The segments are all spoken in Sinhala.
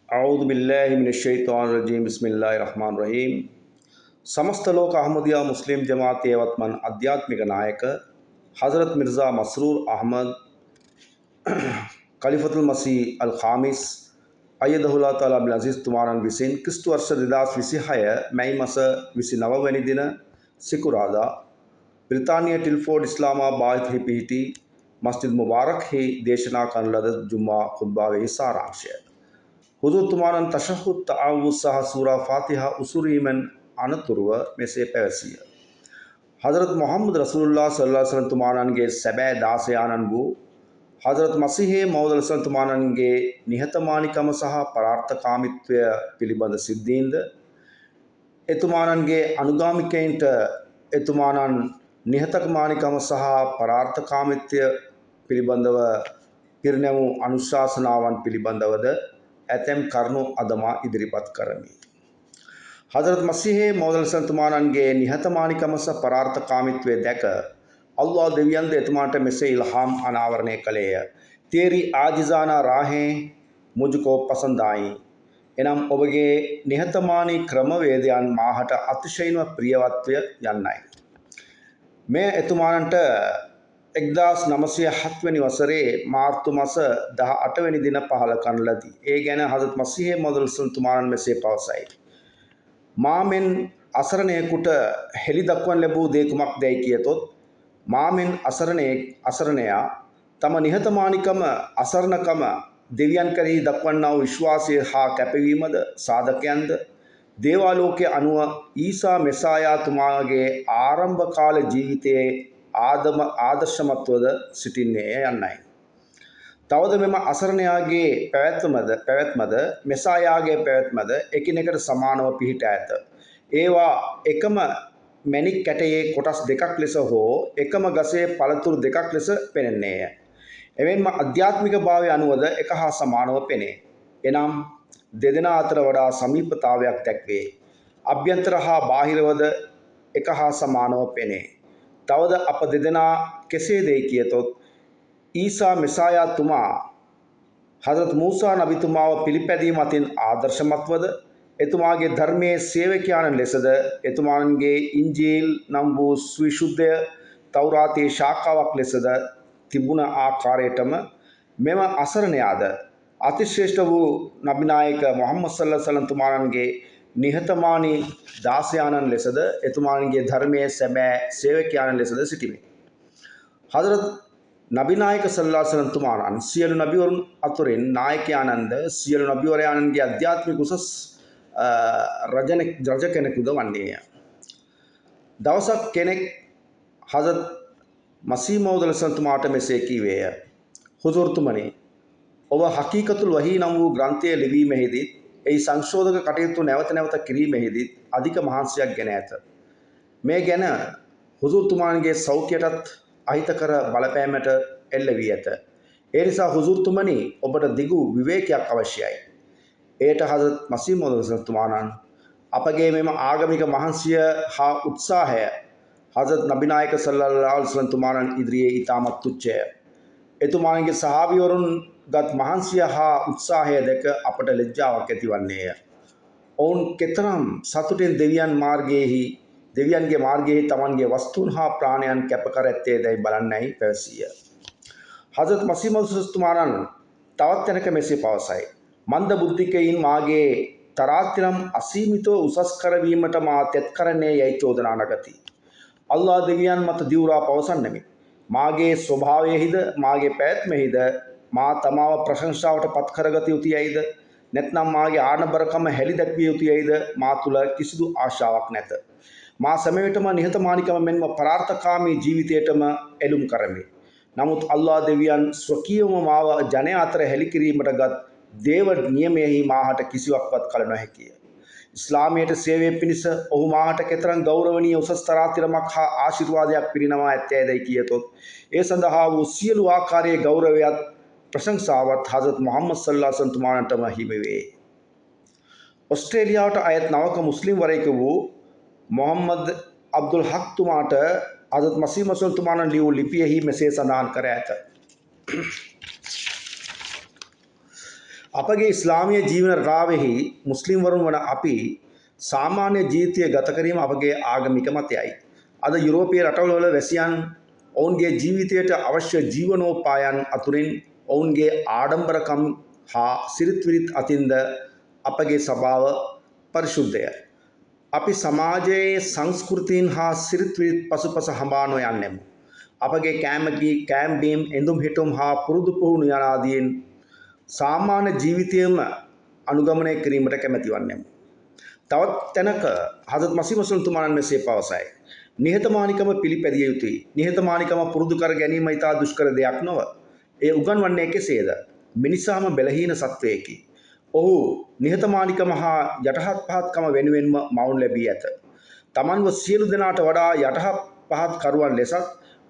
أعوذ بالله من الشيطان الرجيم بسم الله الرحمن الرحيم. සමස්ත ලෝක අහමදියා මුස්ලිම් ජමාතයේ වත්මන් අධ්‍යාත්මික නායක හසරත් මිර්සා මස්රූර් අහමද් කලිෆතුල් මසී අල් ખાමිස් අයදහුල්ලාහ් තාලා බිල් අසීස් තුමාණන් විසින් ක්‍රිස්තු වර්ෂ 2026 මැයි මාස 29 වැනි දින සිකුරාදා බ්‍රිතාන්‍ය ටිල්ෆෝඩ් ඉස්ලාමාබාද් පිහිටි මස්ජිද් මුබාරක් හි දේශනා කරන ලද ජුම්මා ඛුත්බාවේ සාරාංශය. හුදුර් තුමාණන් තෂහුද් තඅවුස් සහ සූරා ෆාතිහා උසුරීමෙන් අනතුරුව මෙසේ පැවසිය. හਜ਼රත් මුහම්මද් රසූලුල්ලාහ් සල්ලල්ලාහු අලයිහි වසල්ලම් තුමාණන්ගේ සැබෑ දාසයාණන් වූ හਜ਼රත් මසීහේ මවුද් අලයිහිස්සලාම් තුමාණන්ගේ නිහතමානීකම සහ පරාර්ථකාමීත්වය පිළිබඳ සිද්ධීන්ද එතුමාණන්ගේ අනුගාමිකයින්ට එතුමාණන් නිහතමානීකම සහ පරාර්ථකාමීත්වය පිළිබඳව පිරිනැමූ අනුශාසනාවන් පිළිබඳවද ඇතැම් කරුණු අද මා ඉදිරිපත් කරමි. හਜ਼රත් මසීහේ මවුද් අලයිහිස්සලාම් තුමාණන්ගේ නිහතමානීකම සහ පරාර්ථකාමීත්වය දැක අල්ලාහ් දෙවියන්ද එතුමාට මෙසේ ඉල්හාම් අනාවරණය කළේය. තේරි ආජිઝානා රාහේ මුජ්කෝ පසන්ද ආයි. එනම් ඔබගේ නිහතමානී ක්‍රමවේදයන් මාහට අතිශයින්ම ප්‍රියවත්වය යන්නයි. මෙය එතුමාණන්ට 1907 වෙනි වසරේ මාර්තු මාස 18 වෙනි දින පහළ කරන ලදී. ඒ ගැන හઝරත් මසීහේ මවුද් අලයිහිස්සලාම් තුමාණන් මෙසේ පවසයි. මාමෙන් අසරණයෙකුට හෙළි දක්වන ලැබූ දේ කුමක්දැයි කියතොත් මාමෙන් අසරණයා තම නිහතමානීකම අසරණකම දෙවියන් කෙරෙහි දක්වන්නා වූ විශ්වාසය හා කැපවීමද සාධකයන්ද දේවාලෝකයේ අනුව ඊසා මෙසායා තුමාගේ ආරම්භ කාල ජීවිතයේ ආදර්ශමත්වද සිටින්නේ යන්නයි. තවද මෙම අසරණයාගේ පැවැත්මද මෙසායාගේ පැවැත්මද එකිනෙකට සමානව පිහිට ඇත. ඒවා එකම මැණික් කැටයේ කොටස් දෙකක් ලෙස හෝ එකම ගසේ පළතුරු දෙකක් ලෙස පෙනෙන්නේය. එමෙන්ම අධ්‍යාත්මික භාවය අනුවද එක හා සමානව පෙනේ. එනම් දෙදෙනා අතර වඩා සමීපතාවයක් දැක්වේ. අභ්‍යන්තර හා බාහිරවද එක හා සමානව පෙනේ. තවද අප දෙදෙනා කෙසේදැයි කියතොත් ඊසා මෙසායා තුමා හઝරත් මූසා නබිතුමාව පිළිපැදීම අතින් ආදර්ශමත්වද එතුමාගේ ධර්මයේ සේවකයාණන් ලෙසද එතුමාන්ගේ ඉන්ජීල් නම් වූ සුවිශුද්ධය තෞරාතයේ ශාඛාවක් ලෙසද තිබුණ ආකාරයටම මෙම අසරණයාද අතිශ්‍රේෂ්ඨ වූ නබිනායක මුහම්මද් සල්ලල්ලාහු අලයිහි වසල්ලම් තුමාණන්ගේ නිහතමානී දාසයාණන් ලෙසද එතුමාන්ගේ ධර්මයේ සැබෑ සේවකයාණන් ලෙසද සිටිමි. හઝරත් නබිනායක සල්ලල්ලාහු අලයිහි වසල්ලම් තුමාණන් සියලු නබිවරුන් අතුරින් නායකයාණන්ද සියලු නබිවරයාණන්ගේ අධ්‍යාත්මික උසස් රජ කෙනෙකුද වන්නේය. දවසක් කෙනෙක් හઝරත් මසීහ් මවුද් අලයිහිස්සලාම් තුමාට මෙසේ කීවේය. හුදුර්තුමනි, ඔබ හකීකතුල් වහී නම් වූ ග්‍රන්ථය ලිවීමෙහිදී එහි සංශෝධක කටයුතු නැවත නැවත කිරීමෙහිදී අධික මහන්සියක් ගෙන ඇත. මේ ගැන හුදුර්තුමාන්ගේ සෞඛ්‍යයටත් අහිතකර බලපෑමට එල්ල වී ඇත. ඒ නිසා හුදුර්තුමනි, ඔබට දිගු විවේකයක් අවශ්‍යයි. එයට හઝරත් මසීහ් මවුද් අලයිහිස්සලාම් තුමාණන් අපගේ මෙම ආගමික මහන්සිය හා උත්සාහය හઝරත් නබිනායක සල්ලල්ලාහු අලයිහි වසල්ලම් තුමාණන් ඉදිරියේ ඉතාමත් තුච්ඡය. එතුමාණන්ගේ සහාබිවරුන් ගත් මහන්සිය හා උත්සාහය දැක අපට ලැජ්ජාවක් ඇතිවන්නේය. ඔවුන් කෙතරම් සතුටින් දෙවියන්ගේ මාර්ගයෙහි තමන්ගේ වස්තුන් හා ප්‍රාණයන් කැප කර ඇත්තේ දැයි බලන්නැයි පැවසීය. හઝරත් මසීහ් මවුද් තුමාණන් තවත් තැනක මෙසේ පවසයි. මන්ද බුද්ධිකයින් මාගේ තරාතිරම් අසීමිතව උසස් කරවීමට මා තෙත් කරන්නේ යැයි චෝදනා නගති. අල්ලාහ් දෙවියන් මත දිවුරා පවසන්නෙමි. මාගේ ස්වභාවයෙහිද මාගේ පැවැත්මෙහිද මා තමාව ප්‍රශංසාවට පත් කරගත යුතු යයිද නැත්නම් මාගේ ආඩම්බරකම හෙළි දැක්විය යුතු යයිද මා තුළ කිසිදු ආශාවක් නැත. මා සෑම විටම නිහතමානීකම මෙන්ම පරාර්ථකාමී ජීවිතයටම එළුම් කරමි. නමුත් අල්ලාහ් දෙවියන් ස්වකීයවම මාව ජනයා අතර හෙළි කිරීමට ගත් දේව නියමයෙහි මාහට කිසිවක්වත් කළ නොහැකිය. ඉස්ලාමයට සේවය පිණිස ඔහු මාහට කෙතරම් ගෞරවනීය උසස් තරාතිරමක් හා ආශිර්වාදයක් පිරිනමා ඇත්තේදැයි කියතොත් ඒ සඳහා වූ සියලු ආකාරයේ ගෞරවයත් ප්‍රශංසාවත් හઝරත් මුහම්මද් සල්ලල්ලාහු අලයිහි වසල්ලම් තුමාණන්ටම හිමි වේ. ඔස්ට්‍රේලියාවට අයත් නවක මුස්ලිම් වරයෙකු වූ මොහම්මද් අබ්දුල් හක් තුමාට හઝරත් මසීහ් මවුද් තුමාණන් ලියූ ලිපියෙහි මෙසේ සඳහන් කර ඇත. අපගේ ඉස්ලාමීය ජීවන රටාවෙහි මුස්ලිම් වරුන් වන අපි සාමාන්‍ය ජීවිතය ගත කිරීම අපගේ ආගමික මතයයි. අද යුරෝපීය රටවල් වල වැසියන් ඔවුන්ගේ ජීවිතයට අවශ්‍ය ජීවනෝපායන් අතුරින් ඔවුන්ගේ ආඩම්බරකම් හා සිරිත් විරිත් අතින්ද අපගේ සභාව පරිශුද්ධය. අපි සමාජයේ සංස්කෘතීන් හා සිරිත් විරිත් පසුපස හඹා නොයන්නෙමු. අපගේ කෑම බීම්, ඇඳුම් හිටුම් හා පුරුදු පුහුණු යන ආදීන් සාමාන්‍ය ජීවිතයම අනුගමනය කිරීමට කැමැති වන්නෙමු. තවත් තැනක හදරත් මසීහ් මවුද් මෙසේ පවසයි. නිහතමානිකම පිළිපැදිය යුතුයි. නිහතමානිකම පුරුදු කර ගැනීම ඉතා දුෂ්කර දෙයක් නොව. එය උගන්වන්නේ කෙසේද? මිනිසාම බලහීන සත්වයෙකි. ඔහු නිහතමානිකම හා යටහත් පහත්කම වෙනුවෙන්ම මවුන් ලැබී ඇත. තමන්ව සියලු දෙනාට වඩා යටහත් පහත් කරුවන් ලෙසත්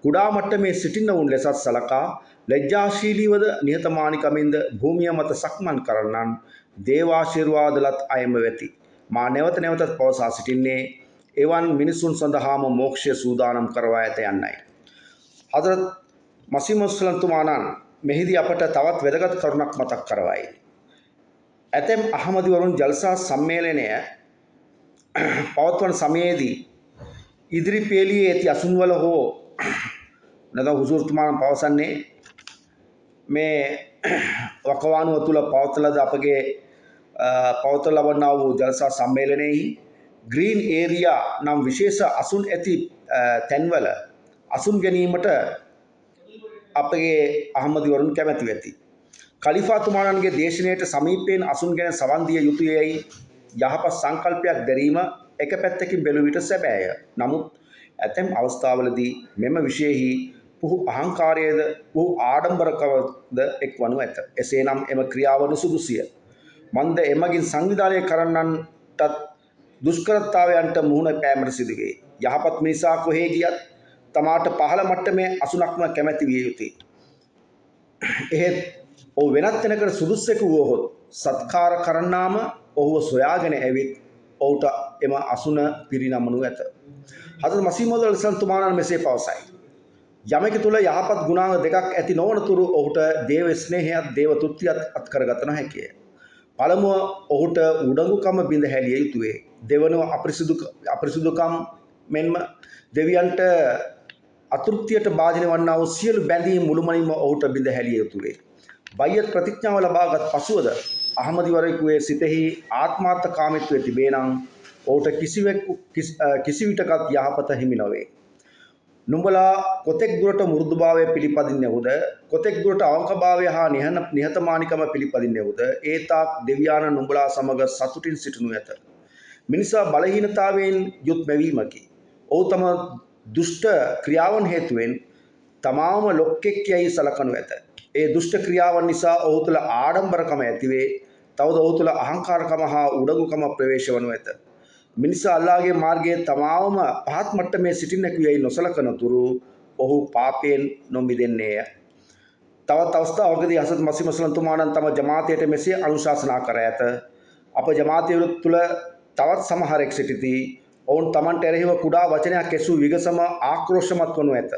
කුඩා මට්ටමේ සිටින්නවුන් ලෙසත් සලකා ලැජ්ජාශීලීවද නිහතමානිකමින්ද භූමිය මත සක්මන් කරන්නන් දේවාශිර්වාද ලත් අයම වෙති. මා නැවත නැවතත් පවසා සිටින්නේ එවන් මිනිසුන් සඳහාම මෝක්ෂය සූදානම් කරවා ඇත යන්නයි. හදරත් මසීහ් මවුද් මෙහිදී අපට තවත් වැදගත් කරුණක් මතක් කරවයි. ඇතැම් අහමදිවරුන් ජල්සා සම්මේලනය පවත්වන සමයේදී ඉදිරි පේලියේ ඇති අසුන්වල හෝ නැත්නම් හුසුර්තුමාණන් පවසන්නේ මේ වකවානුව තුළ පවත්වන ලද අපගේ පවත්වන ලබන්නා වූ ජල්සා සම්මේලනයෙහි ග්‍රීන් ඒරියා නම් විශේෂ අසුන් ඇති තැන්වල අසුන් ගැනීමට අපගේ අහමදිවරුන් කැමැති වෙති. කලිෆාතුමාණන්ගේ දේශනයට සමීපයෙන් අසුන් ගැන සවන් දිය යුතුයයි යහපත් සංකල්පයක් දැරීම එක පැත්තකින් බැලුව විට සැබෑය. නමුත් ඇතැම් අවස්ථාවලදී මෙම විෂයෙහි පුහු අහංකාරයද පුහු ආඩම්බරකමද එක්වනු ඇත. එසේනම් එම ක්‍රියාව නුසුදුසිය. මන්ද එමගින් සංවිධානය කරන්නන්ටත් දුෂ්කරතාවයන්ට මුහුණ පෑමට සිදුවේ. යහපත් මිනිසා කොහේ ගියත් තමාට පහළ මට්ටමේ අසුනක්ම කැමැති විය යුතුයි. එහෙත් ඔහු වෙනත් තැනකට සුදුස්සෙකු වුවහොත් සත්කාර කරන්නාම ඔහුව සොයාගෙන ඇවිත් ඔහුට එම අසුන පිරිනමනු ඇත. හදරත් මසීහ් මවුද් අලයිහිස්සලාම් මෙසේ පවසයි. යමෙකු තුළ යහපත් ගුණාංග දෙකක් ඇති නොවන තුරු ඔහුට දේව ස්නේහයත් දේව තෘප්තියත් අත් කරගත නොහැකිය. පළමුව ඔහුට උඩඟුකම බිඳ හැලිය යුතුවේ. දෙවනුව අපිරිසුදුකම් මෙන්ම දෙවියන්ට අතෘප්තියට භාජනය වන්නා වූ සියලු බැඳීම් මුළුමනින්ම ඔහුට බිඳ හැලිය යුතුවේ. බයියත් ප්‍රතිඥාව ලබාගත් පසුවද අහමදිවරයෙකුගේ සිතෙහි ආත්මාර්ථකාමීත්වය තිබේ නම් ඔහුට කිසිවිටකත් යහපත හිමි නොවේ. නුඹලා කොතෙක් දුරට මෘදුභාවය පිළිපදින්නේහුද, කොතෙක් දුරට අවංකභාවය හා නිහතමානිකම පිළිපදින්නේහුද, ඒ තාක් දෙවියාණන් නුඹලා සමග සතුටින් සිටිනු ඇත. මිනිසා බලහීනතාවයෙන් යුත් මැවීමකි. ඔහු තම දුෂ්ට ක්‍රියාවන් හේතුවෙන් තමාම ලොක්කෙක් යැයි සලකනු ඇත. ඒ දුෂ්ට ක්‍රියාවන් නිසා ඔහු තුළ ආඩම්බරකම ඇතිවේ. තවද ඔහු තුළ අහංකාරකම හා උඩඟුකම ප්‍රවේශ වනු ඇත. මිනිසා අල්ලාහගේ මාර්ගයේ තමාවම පහත් මට්ටමේ සිටින්නෙකු යැයි නොසලකන තුරු ඔහු පාපයෙන් නොමිදෙන්නේය. තවත් අවස්ථාවකදී හසරත් මසීහ් මවුද් තම ජමාතයට මෙසේ අනුශාසනා කර ඇත. අප ජමාතය තුළ තවත් සමහරෙක් සිටිති. ඔවුන් තමන්ට එරෙහිව කුඩා වචනයක් ඇසූ විගසම ආක්‍රෝෂමත් වනු ඇත.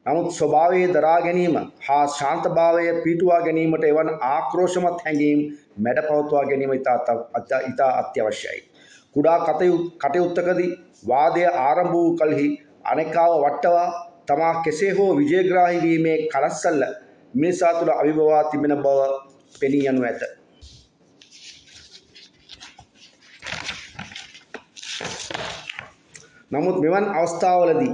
නමුත් ස්වභාවයේ දරා ගැනීම හා ශාන්තභාවය පිහිටුවා ගැනීමට එවන් ආක්‍රෝෂමත් හැඟීම් මැඩ පවත්වා ගැනීම ඉතා අත්‍යවශ්‍යයි. කුඩා කටයුත්තකදී වාදය ආරම්භ වූ කලෙහි අනෙකාව වට්ටවා තමා කෙසේ හෝ විජයග්‍රාහී වීමේ කලස්සල්ල මිනිසා තුළ අවිබවා තිබෙන බව පෙනී යනු ඇත. නමුත් මෙවන් අවස්ථාවලදී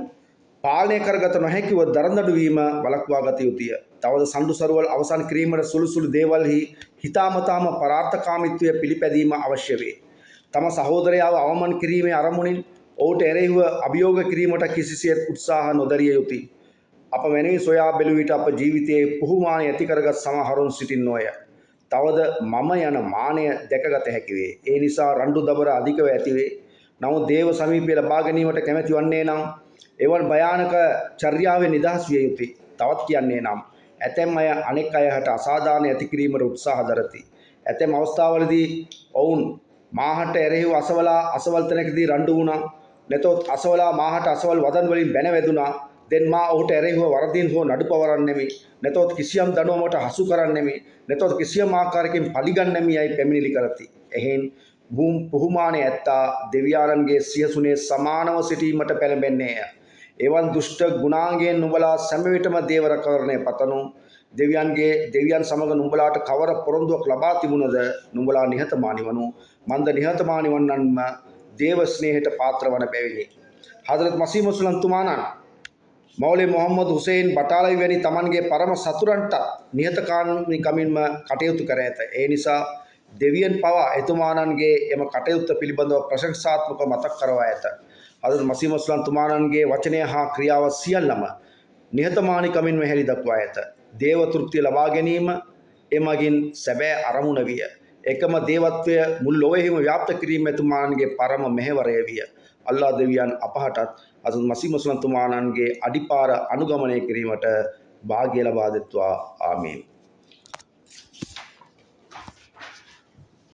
පාලනය කරගත නොහැකිව දරදඬු වීම වළක්වා ගත යුතුය. තවද සණ්ඩු සරුවල් අවසන් කිරීමට සුළු සුළු දේවල්හි හිතාමතාම පරාර්ථකාමීත්වය පිළිපැදීම අවශ්‍ය වේ. තම සහෝදරයාව අවමන් කිරීමේ අරමුණින් ඔහුට එරෙහිව අභියෝග කිරීමට කිසිසේත් උත්සාහ නොදරිය යුතුය. අප මැනවින් සොයා බැලූ විට අප ජීවිතයේ පුහුමානය ඇති කරගත් සමහරුන් සිටින්නෝය. තවද මම යන මානය දැකගත හැකි වේ. ඒ නිසා රණ්ඩු දබර අධිකව ඇතිවේ. නමුත් දේව සමීපය ලබා ගැනීමට කැමැති වන්නේ නම් එවන් භයානක චර්යාවෙන් නිදහස් විය යුතුය. තවත් කියන්නේ නම් ඇතැම් අය අනෙක් අය හට අසාධාරණ ඇති කිරීමට උත්සාහ දරති. ඇතැම් අවස්ථාවලදී ඔවුන් මාහට එරෙහිව අසවලා අසවල් තැනකදී රණ්ඩු වුණා. නැතොත් අසවලා මාහට අසවල් වදන් වලින් බැන වැදුනා. දැන් මා ඔහුට එරෙහිව වරදින් හෝ නඩු පවරන්නෙමි. නැතොත් කිසියම් දඬුවමකට හසු කරන්නෙමි. නැතොත් කිසියම් ආකාරයකින් පලිගන්නෙමි යයි පැමිණිලි කරති. එහෙන් පුහුමානේ ඇත්තා දෙවියාණන්ගේ සියසුනේ සමානව සිටීමට පෙළඹෙන්නේය. එවන් දුෂ්ට ගුණාංගයෙන් නුඹලා සෑම විටම දේව රැකවරණය පතනු. දෙවියන් සමග නුඹලාට කවර පොරොන්දුවක් ලබා තිබුණද නුඹලා නිහතමානී වනු. මන්ද නිහතමානී වන්නන්ම දේව ස්නේහයට පාත්‍ර වන බැවිනි. හදරත් මසීහ් මුස්ලිම් තුමාණන් මෞලවි මොහම්මද් හුසේන් බටාලවි වැනි තමන්ගේ පරම සතුරන්ටත් නිහතමානීකමින්ම කටයුතු කර ඇත. ඒ නිසා දෙවියන් පවා එතුමාණන්ගේ එම කටයුත්ත පිළිබඳව ප්‍රශංසාත්මකව මතක් කරවා ඇත. හදරත් මසීහ් මුස්ලිම් තුමාණන්ගේ වචනය හා ක්‍රියාව සියල්ලම නිහතමානීකමින්ම හෙළි දක්වා ඇත. දේව තෘප්තිය ලබා ගැනීම එමගින් සැබෑ අරමුණ විය. එකම දේවත්වය මුළු ලොවෙහිම ව්‍යාප්ත කිරීම එතුමාණන්ගේ පරම මෙහෙවරය විය. අල්ලාහ් දෙවියන් අපහටත් හදරත් මසීහ් මුස්ලිම් තුමාණන්ගේ අඩිපාර අනුගමනය කිරීමට භාග්‍ය ලබා දෙත්වා. ආමීන්.